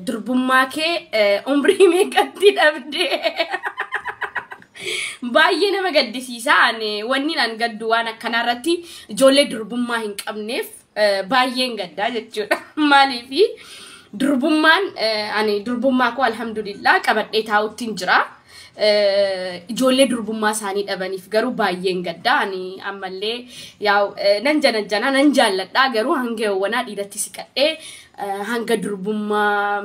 Durbummaa kee umrii meeqatti dhabde? Baay'ee nama gaddisiisa. Ani wanni an gaddu waan akkanaa irratti ijoollee durbummaa hin qabneef baay'een gaddaa jechuudha. Maaliifi durbummaan ani durbummaa koo alhamdulillah qabadhee taa'uttiin jira. Ijoollee durbummaa isaanii dhabaniif garuu baay'een gaddaa. Ani ammallee yaa'u nan janajjanaa nan jaalladhaa garuu hanga yawwanaa dhiiratti siqadhee hanga durbummaa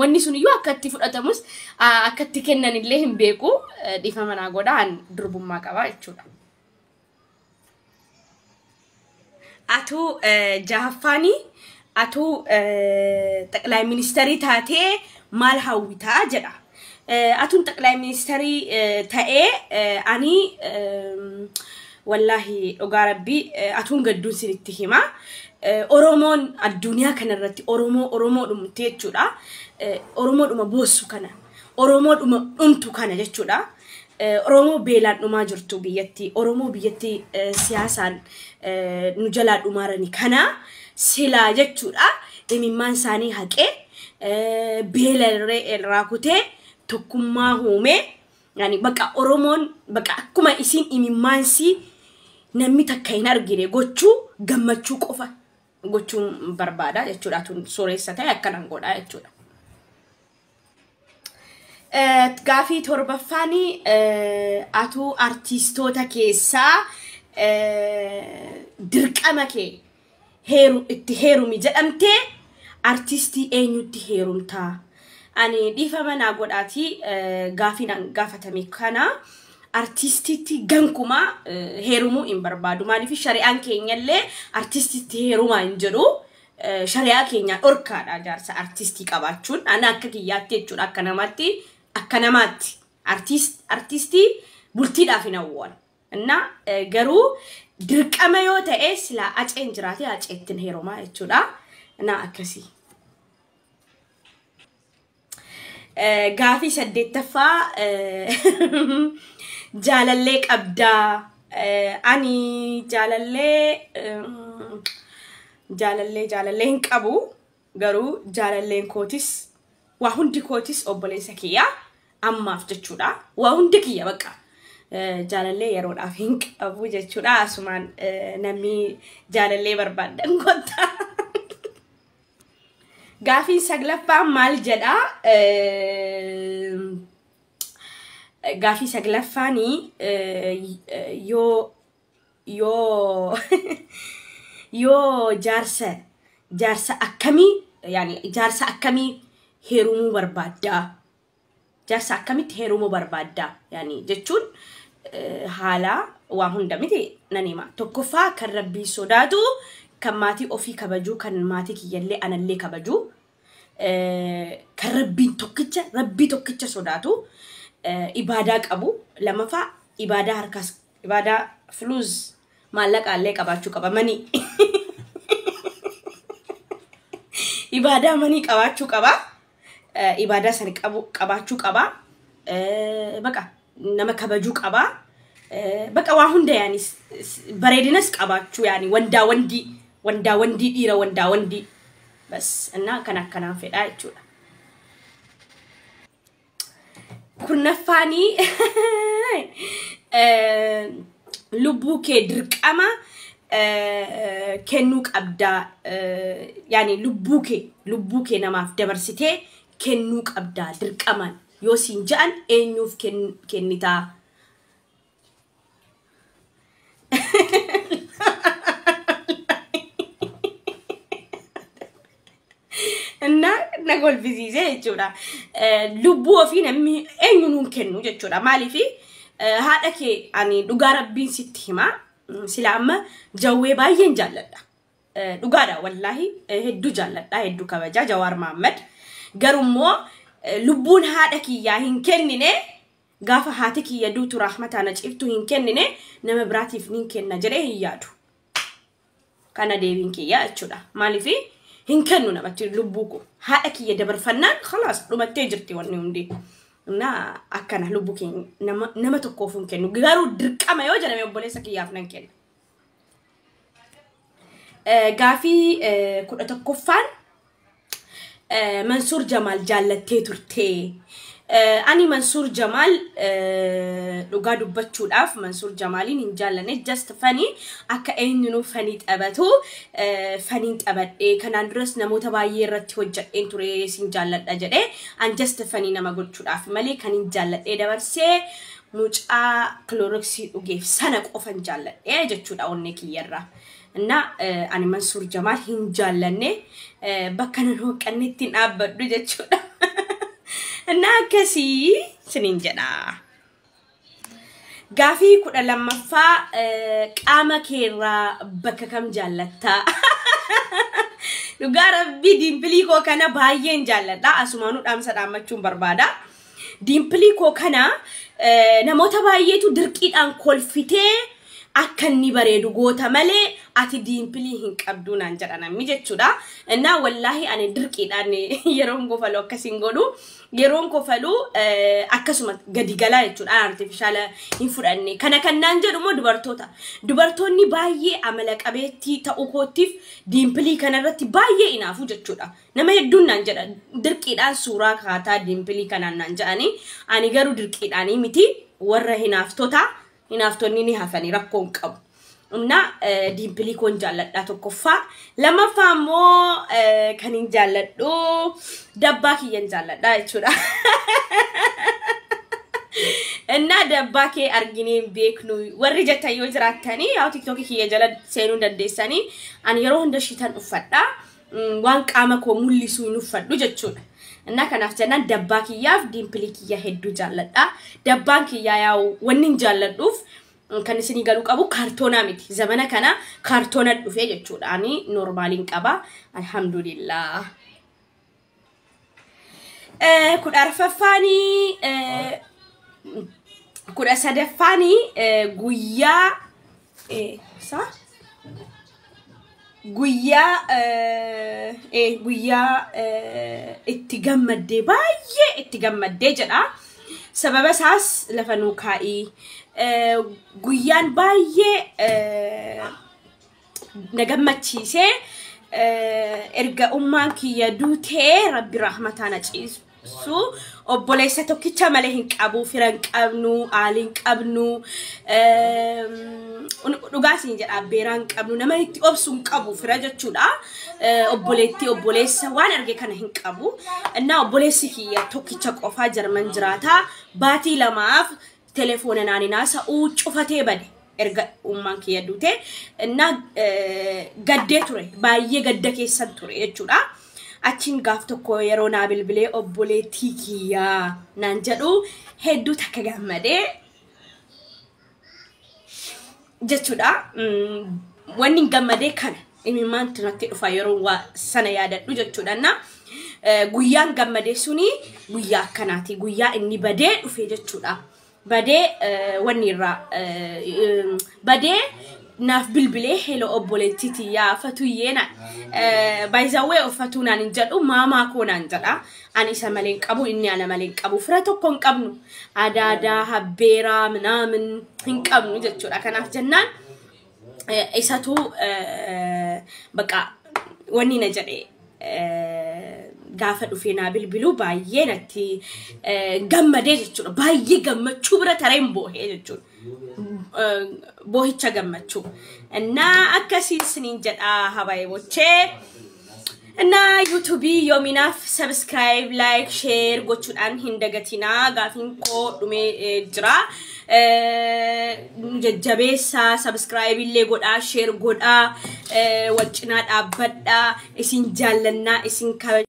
wanni sun iyyuu akka itti fudhatamus akka itti kennanillee hin beeku. Dhiifama naa godha, an durbummaa qaba jechuudha. Atuu jahaffaanii atuu xaqilaa ministeerii taatee maal hawwitaa jedha. Atuun xaqilaa ministeerii ta'ee ani wallaahi dhugaa rabbii atuun gadduun sinitti hima. Oromoon addunyaa kanarratti Oromoo Oromoo dhumte jechuudha. Oromoodhuma boossu kana. Oromoodhuma dhumtu kana jechuudha. Oromoo beelaan dhumaa jirtu biyyatti. Oromoo biyyatti siyaasaan nu jalaa dhumaarani kana silaa jechuudha. Imimmaan isaanii haqee beela irraa kutee tokkummaa uumee yani bakka Oromoon bakka akkuma isin imimmaansii namni takka hin argine gochuu gammachuu qofa gochuun barbaada jechuudha. Tun sooressa ta'e akkanan godha jechuudha. Gaafii torbaffaanii atuu artiistoota keessaa dirqama kee heeru itti heerumi jedhamtee artiistii eenyutti heerumtaa? Ani dhiifama naa godhaatii gaafii naan gaafatame kana artiistitti gankumaa heerumuu hin barbaadu. Maaliif shari'aan keenyallee artiistitti heerumaa hin jedhu. Shari'aa keenyaan dhorkaadha jaarsa artiistii qabaachuun. Ani akka kiyyaatti jechuudha akka namaatti akka namaatti artiistii bultiidhaaf hin hawwan. Inna garuu dirqama yoo ta'e silaa aceen jiraate aceettiin heerumaa jechuudha. Na akkasii. Gaafii saddeettaffaa jaalallee qabdaa. Ani jaalallee jaalallee jaalallee hin qabu garuu jaalalleen kootis waa hundi kootis obboleessa kiyya ammaaf jechuudha. Waa hundi kiyya bakka jaalallee yeroodhaaf hin qabu jechuudha. Asumaan namni jaalallee barbaaddan kottaa. Gaafiin saglaffaa maal jedhaa? Gaafii saglaffaanii yoo yoo yoo jaarsa jaarsa akkamii yani jaarsa akkamii heerumuu barbaaddaa? Jaarsa akkamitti heerumuu barbaaddaa? Yani jechuun haala waa hunda miti nan hima. Tokkoffaa kan rabbii sodaatu, kan maatii ofii kabajuu, kan maatii kiyyallee anallee kabajuu, kan rabbiin tokkicha rabbii tokkicha sodaatu, ibaadaa qabu. Lamaffaa ibaadaa harkaas ibaadaa fuluuz maallaqaallee qabaachuu qaba manii. Ibaadaa manii qabaachuu qaba. Ibaadaa sana qabu qabaachuu qaba. Baqa nama kabajuu qaba. Baqa waa hunda yaani bareedinas qabaachuu yaani wandaa wandii wandaa wandii dhiira wandaa wandii. Bas innaa kan akkanaan fedhaa jechuudha. Kurnaffaanii lubbuu kee dirqama kennuu qabdaa. Yaani lubbuu kee namaaf dabarsitee kennuu qabdaa dirqamaan yoo siin ja'an eenyuuf kennitaa? Na kolfisiisee jechuudha. Lubbuu ofii namni eenyuun hin kennu jechuudha. Maaliif haadha kee ani dhugaa rabbiin sitti hima. Sila amma jawwee baay'een jaalladha. Dhugaadha wallaahi hedduu jaalladha hedduu kabajaa Jawaar Mahammad. Garummoo lubbuun haadha kiyyaa hin kennine gaafa haati kiyya duutu rahmataa na ciftu hin kennine nama biraatiif nin kenna jedhee hin yaadu. Kana deebiin kiyyaa jechuudha. Maaliif hin kennu namatti lubbuu koo haadha kiyya dabarfannaan khalaas dhumattee jirti wanni hundi. Na akkana lubbuu keenya nama tokkoof hin kennu. Garuu dirqama yoo jedhame obboleessa kiyyaaf nan kenna. Gaafii 11ffaan Mansuur Jamaal jaallattee turte. Ani Mansuur Jamaal dhugaa dubbachuudhaaf Mansuur Jamaaliin hin jaallanne, just funny akka eenyunuu funny taphatu funnyn taphadhe. Kanaan duras namoota baay'ee irratti hojjedheen ture sin jaalladha jedhee. An just funny nama gochuudhaaf malee kan hin jaalladhee dabarsee mucaa Cloroxii dhugeef sana qofan jaalladhee jechuudha onnee kiyyarraa. እና ani Mansuur Jamaal hin jaallanne, bakka nan hooqannetti hin dhaabbadhu jechuudha. እና akkasii siniin jedha. Gaafii 12ffaa, qaama keerraa bakka kam jaallattaa? Dhugaa rabbii dimplii koo kana baay'een jaalladha. Asumaanuu dhaamsa dhaammachuun barbaada. Dimplii koo kana namoota baay'eetu dirqiidhaan kolfitee akka inni bareedu goota malee ati dimplii hin qabdu naan jedha namni jechuudha. Innaa wallaahi ani dirqiidhaan yeroon kofalu akkasiin godhu. Yeroon kofalu akkasuma gadi galaa jechuudha. Artificial hin fudhanne. Kana kan naan jedhu immoo dubartoota. Dubartoonni baay'ee amala qabeettii ta'uu kootiif dimplii kanarratti baay'ee inaafu jechuudha. Nama hedduun naan jedha, dirqiidhaan suuraa kaataa dimplii kanaan naan jedhanii. Ani garuu dirqiidhaanii miti, warra hinaaftota, hinaaftonni ni hafanii, rakkoo hin qabu. እና dimplii koon jaalladha tokkoffaa. Lammaffaa immoo kan hin jaalladhu dabbaa kiyyan jaalladha jechuudha. እና dabbaa kee arginee hin beeknu warri jettan yoo jiraattanii, yaa TikTokii kiyya jala seenuu hin dandeessanii. Ani yeroo hunda shiitan uffadha. Waan qaama koo mul'isuu hin uffadhu jechuudha. እና kanaaf jennaan dabbaa kiyyaaf dimplii kiyya hedduu jaalladha. Dabbaan kiyyaa yaa'u wanni hin jaalladhuuf kan isinii galuu qabu kaartoonaa miti. Zamana kana kaartoona dhufee jechuudha. Ani normaliin qaba. Alhamdulillah. 14ffaanii, 13ffaanii, guyyaa sa guyyaa guyyaa itti gammaddee, baay'ee itti gammaddee jedha. Sababa isaas lafa nuu kaa'ii. Guyyaan baay'ee na gammachiisee erga ummaan kiyya duutee, rabbi rahmataa na ciisu, obboleessa tokkicha malee hin qabu, fira hin qabnu, aalii hin qabnu, dhugaa isin jedha, beeraa hin qabnu, nama itti obsu hin qabu fira jechuudha. Obboleettii, obboleessa waan arge kana hin qabu. እና obboleessi kiyya tokkicha qofaa Jarman jiraata. Baatii 2f telefoona naaninaa sa'uu cufatee bade erga ummaan kiyya duute. እና gaddee ture, baay'ee gadda keessan ture jechuudha. Achiin gaaf tokko yeroo naa bilbilee obboleettii kiyyaa naan jedhu hedduu takka gammadee jechuudha. Wanni hin gammadee kana imimmaantu natti dhufa yeroo waa sana yaadadhu jechuudha. Na guyyaan gammadee suni guyyaa akkanaati. Guyyaa inni badee dhufe jechuudha. Badee wanni irraa badee naaf bilbilee, "Hello obboleettii tiyyaa Fatuyyee" na baay'izawwee uffatuu naan hin jedhu, maamaa koo naan jedha. Ani isa malee hin qabu, inni ana malee hin qabu. Fira tokko hin qabnu. Adaadaa, habbeeraa, minaamin hin qabnu jechuudha. Kanaaf jennaan isatu baqa wanni na jedhe gaafa dhufee naa bilbiluu baay'ee natti gammadee jechuudha. Baay'ee gammachuu bira tareen boohee jechuudha. Boohicha gammachuu. እና akkasiin siniin jedha habaayee. እና YouTubeii yoominaaf subscribe, like, share gochuudhaan hin dagatinaa. Gaafiin koo dhumee jira. Jajjabeessaa, subscribe illee godhaa, share godhaa, wal cinaa dhaabbadhaa, isin jaallannaa, isin kabajaa.